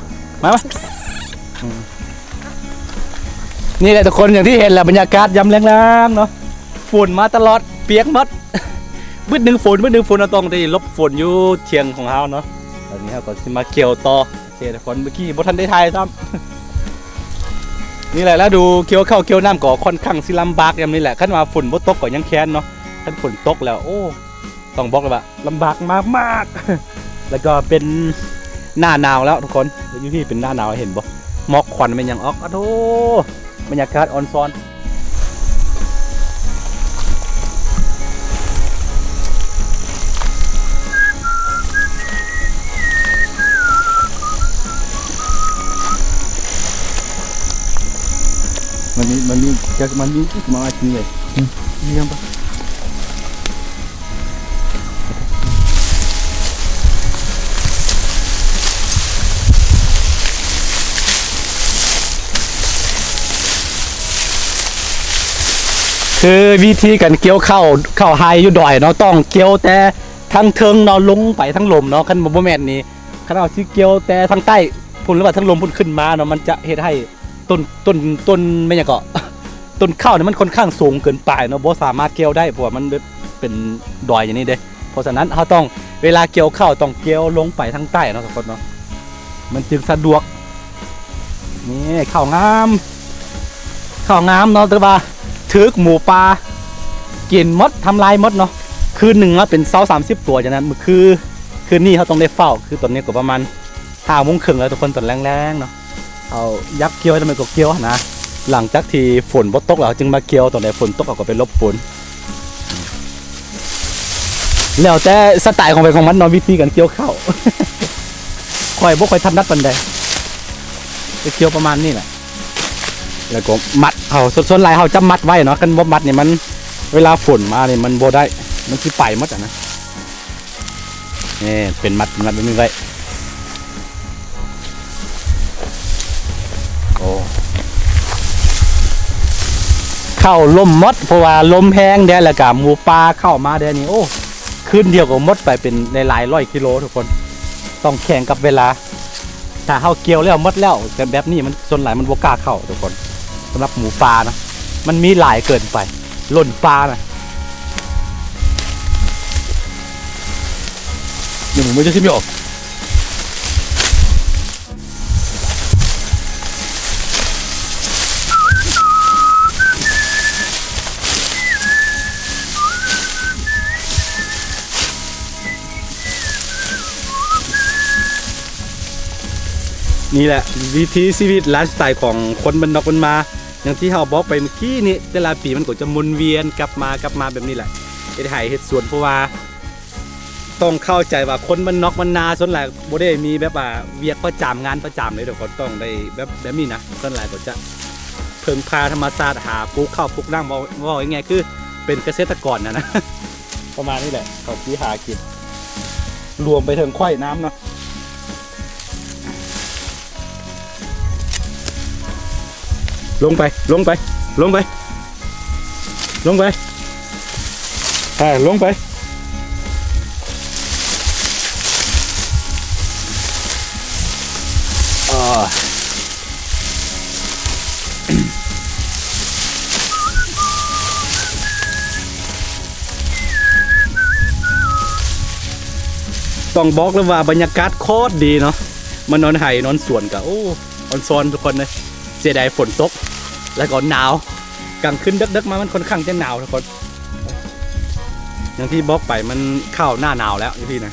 າ ມາ ມາ ອືມ ນີ້ແຫຼະທຸກຄົນ ຢ່າງທີ່ເຫັນແຫຼະ ບັນຍາກາດຍາມແລງໆເນາະ ຝົນມາຕະຫຼອດ ປຽກໝົດ ບຶດໜຶ່ງຝົນ ບຶດໜຶ່ງຝົນ ເຮົາຕ້ອງໄດ້ຫຼົບຝົນຢູ່ຖຽງຂອງເຮົາເນາະ. ຕອນນີ້ເຮົາກໍຊິມາກ່ຽວຕໍ່. ໂອເຄທຸກຄົນ ເມື່ອກີ້ບໍ່ທັນໄດ້ຖ່າຍຊ້ຳ. ນີ້ແຫຼະ ລະດູກ່ຽວເຂົ້າກ່ຽວນ້ຳກໍຄ່ອນຂ້າງຊິລຳບາກຍາມນີ້ແຫຼະ. ຄັນວ່າຝົນບໍ່ຕົກກໍຍັງແຄນເນາະ, ຄັນຝົນຕົກແລ້ວ ໂອ້ ຕ້ອງບອກເລີຍວ່າລຳບາກມາກໆ. ແລ້ວກໍເປັນໜ້າໜາວແລ້ວທຸກຄົນ, ຢູ່ພີ້ເປັນໜ້າໜາວ ເຫັນບໍ່ ໝອກຄວັນແມ່ນຫຍັງອອກ. ອາໂທ ບັນຍາກາດອອນຊອນ. ມັນມີ ມັນມີ ຈັກ ມັນມີອີກມາກິນເລີຍ. ອືມ ມີຫຍັງປະ? ຄືວິທີການກ່ຽວເຂົ້າ ເຂົ້າໄຮ່ຢູ່ດອຍເນາະ ຕ້ອງກ່ຽວແຕ່ທາງເທິງເນາະ ລົງໄປທາງລຸ່ມເນາະ. ຄັນບໍ່ ບໍ່ແມ່ນນີ້ ຄັນເຮົາຊິກ່ຽວແຕ່ທາງໃຕ້ພຸ້ນ ຫຼືວ່າທາງລຸ່ມພຸ້ນຂຶ້ນມາເນາະ ມັນຈະເຮັດໃຫ້ ຕົ້ນ ຕົ້ນ ຕົ້ນແມ່ນຫຍັງເກາະ ຕົ້ນເຂົ້ານີ້ມັນຄ່ອນຂ້າງສູງເກີນໄປເນາະ ບໍ່ສາມາດກ່ຽວໄດ້ ເພາະວ່າມັນເປັນດອຍຢ່າງນີ້ເດ້. ເພາະສະນັ້ນເຮົາຕ້ອງ ເວລາກ່ຽວເຂົ້າຕ້ອງກ່ຽວລົງໄປທາງໃຕ້ເນາະທຸກຄົນເນາະ ມັນຈຶ່ງສະດວກ. ນີ້ເຂົ້າງາມ ເຂົ້າງາມເນາະ ແຕ່ວ່າຖືກໝູປ່າກິນໝົດ ທຳລາຍໝົດເນາະ. ຄືນໜຶ່ງເນາະເປັນຊາວສາມສິບຕົວ ຈັ່ງນັ້ນ ມື້ຄື ຄືນນີ້ເຮົາຕ້ອງໄດ້ເຝົ້າ. ຄືຕອນນີ້ກໍປະມານຫ້າໂມງເຄິ່ງແລ້ວທຸກຄົນ ຕອນແລງໆເນາະ. ເອົາ ຢາກກ່ຽວຈັ່ງໃດກໍກ່ຽວຫັ້ນນະ. ຫຼັງຈາກທີ່ຝົນບໍ່ຕົກແລ້ວ ເຮົາຈຶ່ງມາກ່ຽວ, ຕອນໃດຝົນຕົກເຮົາກໍໄປຫຼົບຝົນ. ແລ້ວແຕ່ສະໄຕຂອງໃຜຂອງມັນເນາະ ວິທີການກ່ຽວເຂົ້າ. ຂ້ອຍບໍ່ຄ່ອຍຖະໜັດປານໃດ, ຈະກ່ຽວປະມານນີ້ແຫຼະ. ແລ້ວກໍມັດເອົາ, ສ່ວນ ສ່ວນຫຼາຍເຮົາຈະມັດໄວ້ເນາະ, ຄັນບໍ່ມັດນີ້ມັນ ເວລາຝົນມານີ້ມັນບໍ່ໄດ້, ມັນຊິໄປໝົດຫັ້ນນະ. ນີ້ ເປັນມັດ ເປັນມັດແບບນີ້ໄວ້. ໂອ້ ເຂົ້າລົ້ມໝົດ ເພາະວ່າລົມແຮງແດ່ ແລ້ວກະໝູປ່າເຂົ້າມາແດ່ນີ້. ໂອ້ ຄືນດຽວກໍໝົດໄປເປັນຫຼາຍໆຮ້ອຍກິໂລທຸກຄົນ, ຕ້ອງແຂ່ງກັບເວລາ. ຖ້າເຮົາກ່ຽວແລ້ວໝົດແລ້ວ ແບບ ແບບນີ້ມັນ ສ່ວນຫຼາຍມັນບໍ່ກ້າເຂົ້າທຸກຄົນ. ສຳລັບໝູປ່ານະ ມັນມີຫຼາຍເກີນໄປ, ລົ້ນປ່ານະ. ນີ້ແຫຼະ ວິຖີຊີວິດ ໄລຟ໌ສະໄຕຂອງຄົນບ້ານນອກບ້ານນາ ຢ່າງທີ່ເຮົາບອກໄປເມື່ອກີ້ນີ້, ແຕ່ລະປີມັນກໍຈະໝູນວຽນກັບມາ ກັບມາແບບນີ້ແຫຼະ, ເຮັດໄຮ່ເຮັດສວນ. ເພາະວ່າຕ້ອງເຂົ້າໃຈວ່າຄົນບ້ານນອກບ້ານນາສ່ວນຫຼາຍບໍ່ໄດ້ມີແບບວ່າວຽກປະຈຳ ງານປະຈຳເລີຍ, ເຂົາຕ້ອງໄດ້ແບບ ແບບນີ້ນະ. ສ່ວນຫຼາຍກໍຈະເພິ່ງພາທຳມະຊາດ ຫາປູກເຂົ້າປູກນ້ຳ, ເວົ້າ ເວົ້າງ່າຍໆຄືເປັນກະເສດຕະກອນຫັ້ນນະ. ປະມານນີ້ແຫຼະ ເຂົາຊິຫາກິນ ລວມໄປເຖິງຂ້ອຍນຳເນາະ. ລົງໄປ ລົງໄປ ລົງໄປ ລົງໄປ ເອີ ລົງໄປ. ຕ້ອງບອກເລີຍວ່າບັນຍາກາດໂຄດດີເນາະ, ມານອນໄຮ່ນອນສວນກະ ໂອ້ ອອນຊອນທຸກຄົນເລີຍ. ເສຍດາຍຝົນຕົກ ແລ້ວກໍໜາວ, ກາງຄືນເດິກໆມາມັນຄ່ອນຂ້າງຈະໜາວທຸກຄົນ. ຢ່າງທີ່ບອກໄປ ມັນເຂົ້າໜ້າໜາວແລ້ວຢູ່ພີ້ນະ.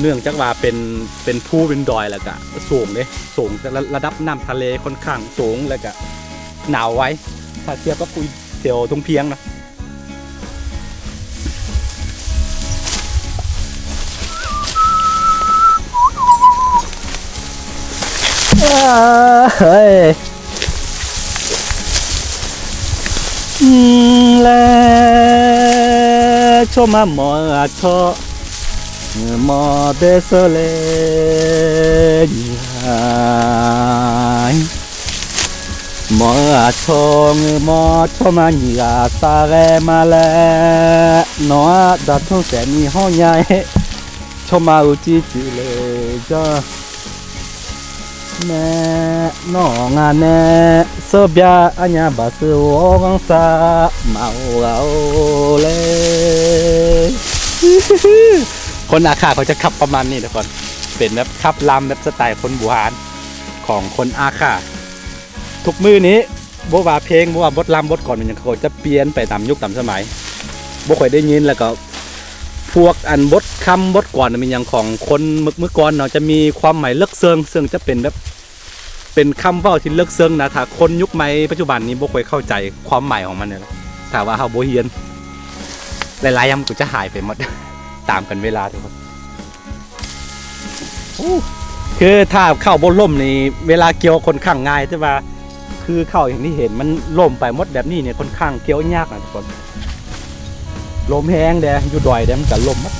ເນື່ອງຈາກວ່າເປັນ ເປັນພູເປັນດອຍ ແລ້ວກະສູງເດ້ ສູງ ລະ ລະດັບນ້ຳທະເລຄ່ອນຂ້າງສູງ ແລ້ວກະໜາວໄວ ຖ້າທຽບກັບພູແຖວທົ່ງພຽງນະ. ເອີຍ ແລ ໂຊມາໝໍອາເຊາະ ໝໍເບເຊເລຍາຍ ໝໍອາຊອງ ໝໍໂຊມາຍາສາແລມາແລ ໜໍດາທຸແສນມີຫໍໃຫຍ່ ໂຊມາອຸຈິຈິເລຈາ ແມ່ນອງອາແນ ເຊີບຢາອາຍາບາຊືວອງສາ ມາໂອລາໂອເລ. ຄົນອາຂ່າເຂົາຈະຂັບປະມານນີ້ທຸກຄົນ, ເປັນແບບຂັບລຳແບບສະໄຕຄົນບູຮານຂອງຄົນອາຂ່າ. ທຸກມື້ນີ້ ບໍ່ວ່າເພງ ບໍ່ວ່າບົດລຳບົດກອນແມ່ນຫຍັງ ເຂົາຈະປ່ຽນໄປຕາມຍຸກຕາມສະໄໝ, ບໍ່ຄ່ອຍໄດ້ຍິນ. ແລ້ວກໍພວກອັນບົດຄຳບົດກອນແມ່ນຫຍັງຂອງຄົນເມື່ອ ເມື່ອກ່ອນເນາະ ຈະມີຄວາມໝາຍເລິກເຊິ່ງ, ເຊິ່ງຈະເປັນແບບ ເປັນຄຳເວົ້າທີ່ເລິກເຊິ່ງນະ. ຖ້າຄົນຍຸກໃໝ່ປັດຈຸບັນນີ້ບໍ່ຄ່ອຍເຂົ້າໃຈຄວາມໝາຍຂອງມັນເລີຍ, ຖ້າວ່າເຮົາບໍ່ຮຽນ. ຫຼາຍໆຢ່າງມັນກໍຈະຫາຍໄປໝົດ ຕາມການເວລາທຸກຄົນ. ໂອ້ ຄືຖ້າເຂົ້າບໍ່ລົ້ມນີ້ ເວລາກ່ຽວຄ່ອນຂ້າງງ່າຍ, ແຕ່ວ່າຄືເຂົ້າຢ່າງທີ່ເຫັນ ມັນລົ້ມໄປໝົດແບບນີ້ນີ້ ຄ່ອນຂ້າງກ່ຽວຍາກນະທຸກຄົນ. ລົມແຮງແດ່ ຢູ່ດອຍແດ່ ມັນກະລົ້ມໝົດ.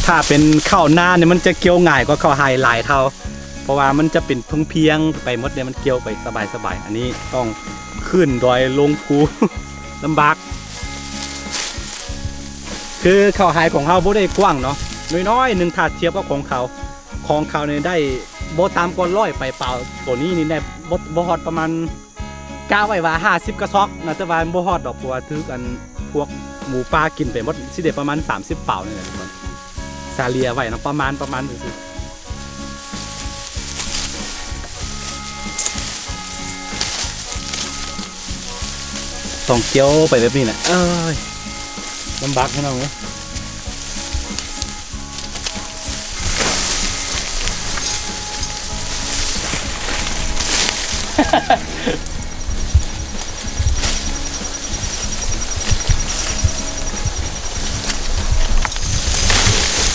ໄຖ ຖ້າເປັນເຂົ້ານານີ້ ມັນຈະກ່ຽວງ່າຍກວ່າເຂົ້າໄຮ່ຫຼາຍເທົ່າ ເພາະວ່າມັນຈະເປັນພຽງໆໄປໝົດເດ ມັນກ່ຽວໄປສະບາຍໆ. ອັນນີ້ຕ້ອງຂຶ້ນດອຍລົງພູ ລຳບາກ. ຄືເຂົ້າໄຮ່ຂອງເຮົາບໍ່ໄດ້ກວ້າງເນາະ ນ້ອຍໆໜຶ່ງ ຖ້າທຽບກັບຂອງເຂົາ. ຂອງເຂົານີ້ໄດ້ບໍ່ຕ່ຳກວ່າຮ້ອຍປາຍປາວ ໂຕນີ້ນີ້ໄດ້ບໍ່ ບໍ່ຮອດປະມານ ກະໄວ້ວ່າຫ້າສິບກະສອບນະ ແຕ່ວ່າບໍ່ຮອດດອກ ເພາະວ່າຖືກອັນພວກໝູປ່າກິນໄປໝົດ ຊິໄດ້ປະມານສາມສິບປາວນີ້ແຫຼະທຸກຄົນ ສະເລ່ຍໄວ້ເນາະ ປະມານ ປະມານຊື່ໆ. ຕ້ອງກ່ຽວໄປແບບນີ້ແຫຼະ ເອີຍ ລຳບາກພີ່ນ້ອງເອີຍ.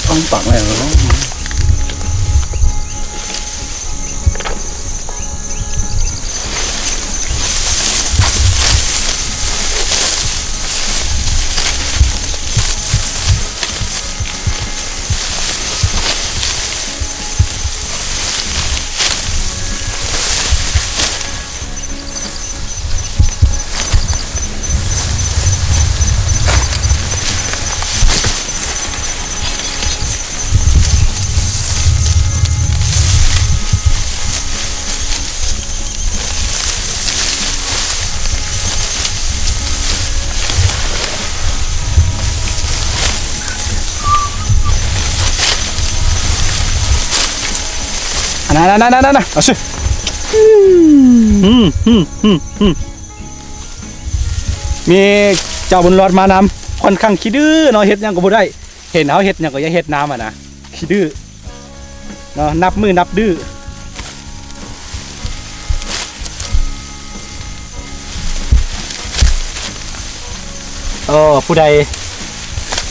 ຕ້ອງປັກແລ້ວເນາະ. ອັນນັ້ນໆໆໆ ເອົາຊິ ອືມ ອືມ ອືມ ອືມ ມີເຈົ້າບຸນຫຼອດມານຳ ຂ້ອນຂ້າງຂີ້ດື້ເນາະ ເຮັດຫຍັງກໍບໍ່ໄດ້ ເຫັນເຮົາເຮັດຫຍັງກໍຢ່າເຮັດນຳຫັ້ນນະ ຂີ້ດື້ເນາະ ນັບມື້ນັບດື້. ເອີ ຜູ້ໃດ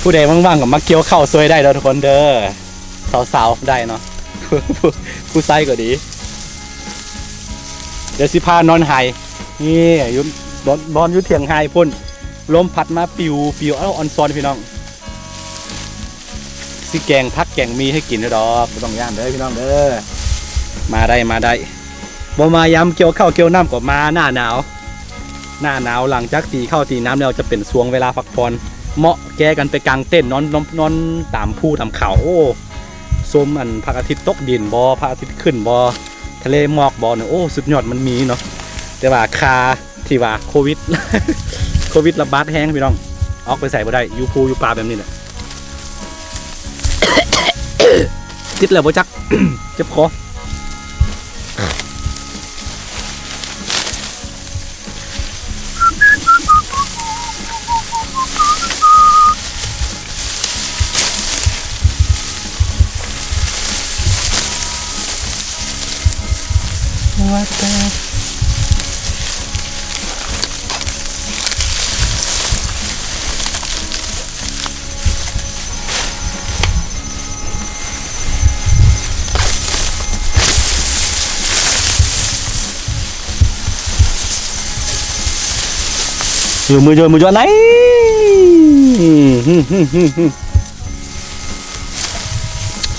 ຜູ້ໃດວ່າງໆກໍມາກ່ຽວເຂົ້າຊ່ວຍໄດ້ເດີທຸກຄົນເດີ ສາວໆໄດ້ເນາະ ຜູ້ ຜູ້ຊາຍກໍດີ. ດຽວຊິພານອນໄຮ່ ນີ້ຢູ່ ນອນ ນອນຢູ່ຖຽງໄຮ່ພຸ້ນ ລົມພັດມາປິວໆ ເອົ້າ ອອນຊອນພີ່ນ້ອງ. ຊິແກງຜັກແກງໝີ່ໃຫ້ກິນຢູ່ດອກ ບໍ່ຕ້ອງຢ້ານເດີພີ່ນ້ອງເດີ ມາໄດ້ ມາໄດ້. ບໍ່ມາຍາມກ່ຽວເຂົ້າກ່ຽວນ້ຳກໍມາໜ້າໜາວ ໜ້າໜາວຫຼັງຈາກຕີເຂົ້າຕີນ້ຳແລ້ວ ຈະເປັນຊ່ວງເວລາພັກຜ່ອນ ເໝາະແກ່ກັນໄປກາງເຕັນ ນອນ ນອນ ນອນຕາມພູຕາມເຂົາ ໂອ້ ຊົມອັນພະອາທິດຕົກດິນບໍ ພະອາທິດຂຶ້ນບໍ ທະເລໝອກບໍ່ນີ້ ໂອ້ ສຸດຍອດ ມັນມີເນາະ ແຕ່ວ່າຄ່າທີ່ວ່າໂຄວິດ ໂຄວິດລະບາດແຮງພີ່ນ້ອງ ອອກໄປໃສບໍ່ໄດ້ ຢູ່ພູຢູ່ປ່າແບບນີ້ແຫຼະ ຕິດແລ້ວບໍ່ຈັກ ເຈັບຄໍ. ຢູ່ມື ຢູ່ມື ຢູ່ໄນ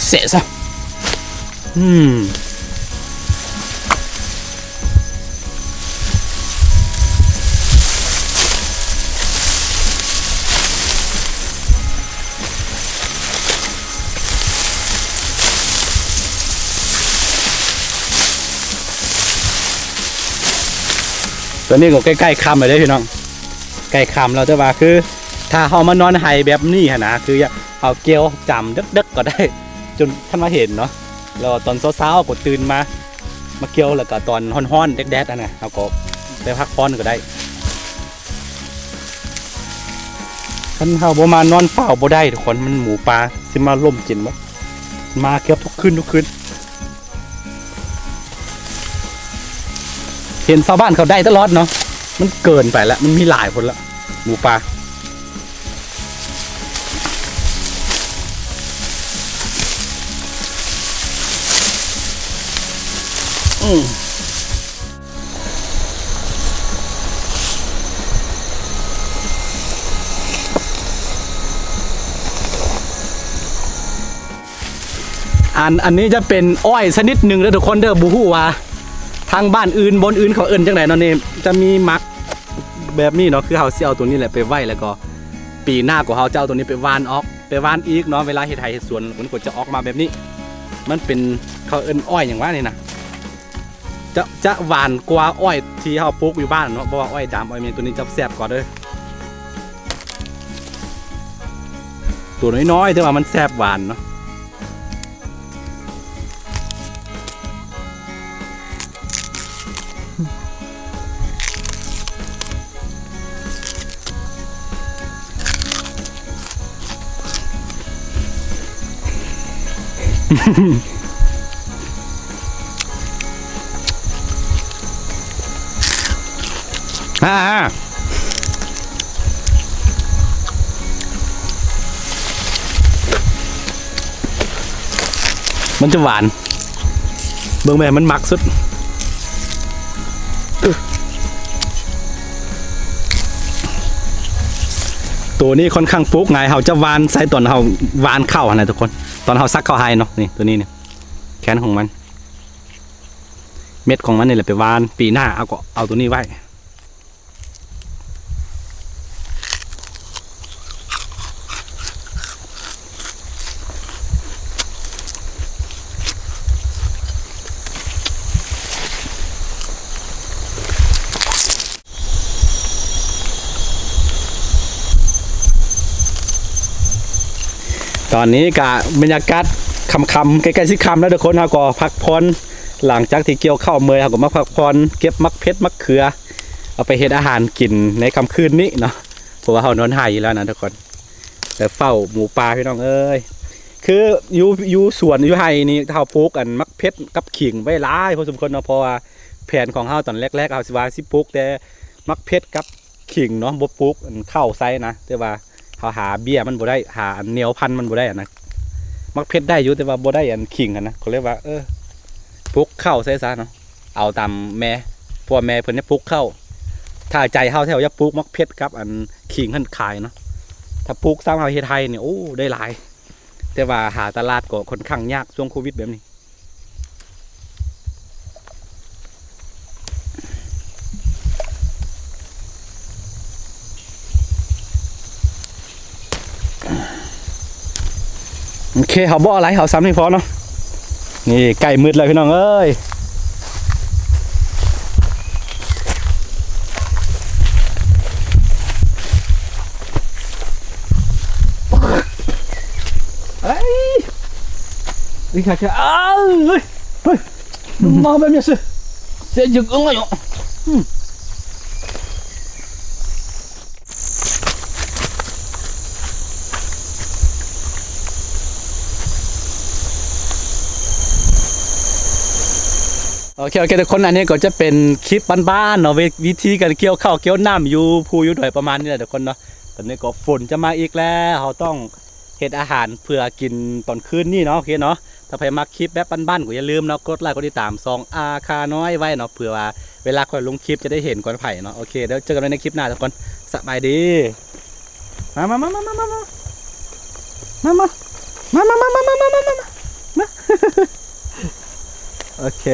ເສະຊະ ອືມ. ຕອນນີ້ກໍໃກ້ໆຄ່ຳແລ້ວເດ້ພີ່ນ້ອງ ໃກ້ຄ່ຳແລ້ວ ແຕ່ວ່າຄືຖ້າເຮົາມານອນໄຮ່ແບບນີ້ຫັ້ນນະ ຄືຢາກເອົາກ່ຽວຈາມເດິກໆກໍໄດ້ ຈົນຄັນວ່າເຫັນເນາະ ແລ້ວຕອນເຊົ້າໆກໍຕື່ນມາ ມາກ່ຽວ ແລ້ວກໍຕອນຮ້ອນໆ ແດດໆຫັ້ນນະ ເຮົາກໍໄປພັກຜ່ອນກໍໄດ້. ຄັນເຮົາບໍ່ມານອນເຝົ້າບໍ່ໄດ້ທຸກຄົນ ມັນໝູປ່າຊິມາລົມກິນໝົດ ມາເກືອບທຸກຄືນ ທຸກຄືນ. ເຫັນຊາວບ້ານເຂົາໄດ້ຕະຫຼອດເນາະ ມັນເກີນໄປລະ ມັນມີຫຼາຍຄົນລະ ໝູປ່າ ອືມ. ອັນ ອັນນີ້ຈະເປັນອ້ອຍຊະນິດໜຶ່ງເດີທຸກຄົນເດີ ບໍ່ຮູ້ວ່າທາງບ້ານອື່ນ ບ່ອນອື່ນເຂົາເອີ້ນຈັ່ງໃດເນາະ. ນີ້ຈະມີໝັກແບບນີ້ເນາະ ຄືເຮົາຊິເອົາໂຕນີ້ແຫຼະໄປໄວ້ ແລ້ວກໍປີໜ້າກໍເຮົາຈະເອົາໂຕນີ້ໄປຫວ່ານອອກ ໄປຫວ່ານອີກເນາະ. ເວລາເຮັດໄຮ່ເຮັດສວນ ມັນກໍຈະອອກມາແບບນີ້. ມັນເປັນ ເຂົາເອີ້ນອ້ອຍຫຍັງວະນີ້ນະ? ຈະ ຈະຫວານກວ່າອ້ອຍທີ່ເຮົາປູກຢູ່ບ້ານເນາະ ເພາະວ່າອ້ອຍດຳ ອ້ອຍເມຍ ໂຕນີ້ຈະແຊບກວ່າເດີ. ໂຕນ້ອຍໆ ແຕ່ວ່າມັນແຊບຫວານເນາະ. ອ່າ ມັນຈະຫວານ ເບິ່ງແມ່ ມັນມັກສຸດ. ໂຕນີ້ຄ່ອນຂ້າງປູກງ່າຍ ເຮົາຈະຫວ່ານໃສ່ຕອນເຮົາຫວ່ານເຂົ້າຫັ້ນນະທຸກຄົນ ຕອນເຮົາສັກເຂົ້າໄຮ່ເນາະ. ນີ້ ໂຕນີ້ນີ້ ແກ່ນຂອງມັນ ເມັດຂອງມັນນີ້ແຫຼະໄປຫວ່ານ ປີໜ້າເຮົາກໍເອົາໂຕນີ້ໄວ້. ຕອນນີ້ກະບັນຍາກາດຄ່ຳໆ ໃກ້ໆຊິຄ່ຳແລ້ວທຸກຄົນ ເຮົາກໍພັກຜ່ອນ ຫຼັງຈາກທີ່ກ່ຽວເຂົ້າເມື່ອຍ ເຮົາກໍມາພັກຜ່ອນ ເກັບໝາກເຜັດ ໝາກເຂືອ ເອົາໄປເຮັດອາຫານກິນໃນຄ່ຳຄືນນີ້ເນາະ ເພາະວ່າເຮົານອນໄຮ່ຢູ່ແລ້ວນະທຸກຄົນ. ແຕ່ເຝົ້າໝູປ່າພີ່ນ້ອງເອີຍ ຄືຢູ່ ຢູ່ສວນຢູ່ໄຮ່ນີ້ ເຮົາປູກອັນໝາກເຜັດກັບຂີງໄວ້ຫຼາຍພໍສົມຄວນເນາະ ເພາະວ່າແຜນຂອງເຮົາຕອນແລກໆ ເຮົາຊິວ່າຊິປູກແຕ່ໝາກເຜັດກັບ ຂີງເນາະ ບໍ່ປູກອັນເຂົ້າໃສ່ນະ ແຕ່ວ່າເຮົາຫາເບ້ຍມັນບໍ່ໄດ້ ຫາອັນແນວພັນມັນບໍ່ໄດ້ຫັ້ນນະ. ໝາກເຜັດໄດ້ຢູ່ ແຕ່ວ່າບໍ່ໄດ້ອັນຂີງຫັ້ນນະ ກໍເລີຍວ່າ ເອີ ປູກເຂົ້າໃສ່ຊະເນາະ ເອົາຕາມແມ່ ເພາະວ່າແມ່ເພິ່ນຢາກປູກເຂົ້າ. ຖ້າໃຈເຮົາແທ້ຢາກປູກໝາກເຜັດກັບອັນຂີງຫັ້ນຂາຍເນາະ ຖ້າປູກຊ້ຳເຮົາເຮັດໄຮ່ນີ້ ໂອ້ ໄດ້ຫຼາຍ. ແຕ່ວ່າຫາຕະຫຼາດກໍຄ່ອນຂ້າງຍາກຊ່ວງໂຄວິດແບບນີ້. ໂອເຄ ເຮົາບໍ່ເອົາຫຼາຍ ເອົາສ່ຳນີ້ພໍເນາະ. ນີ້ໃກ້ມືດແລ້ວພີ່ນ້ອງເອີຍ. ເອີຍ ນີ້ຄ່ະ ເອີຍ ເຮີ້ຍ ມາແບບນີ້ຊິ ເສຍຈຶ່ກເອີຍ ອືມ. ໂອເຄ ໂອເຄ ທຸກຄົນ ອັນນີ້ກໍຈະເປັນຄລິບບ້ານໆເນາະ ວິ ວິທີການກ່ຽວເຂົ້າກ່ຽວນ້ຳຢູ່ພູຢູ່ດອຍ ປະມານນີ້ແຫຼະທຸກຄົນເນາະ. ຕອນນີ້ກໍຝົນຈະມາອີກແລ້ວ ເຮົາຕ້ອງເຮັດອາຫານເພື່ອກິນຕອນຄືນນີ້ເນາະ. ໂອເຄເນາະ ຖ້າໃຜມັກຄລິບແບບບ້ານໆ ກໍຢ່າລືມເນາະ ກົດໄລກ໌ ກົດຕິດຕາມຊ່ອງອາຄານ້ອຍໄວ້ເນາະ ເພື່ອວ່າເວລາຂ້ອຍລົງຄລິບຈະໄດ້ເຫັນກ່ອນໃຜເນາະ. ໂອເຄ ແລ້ວເຈີກັນໃໝ່ໃນຄລິບໜ້າທຸກຄົນ ສະບາຍດີ. ມາ ມາ ມາ ໂອເຄ.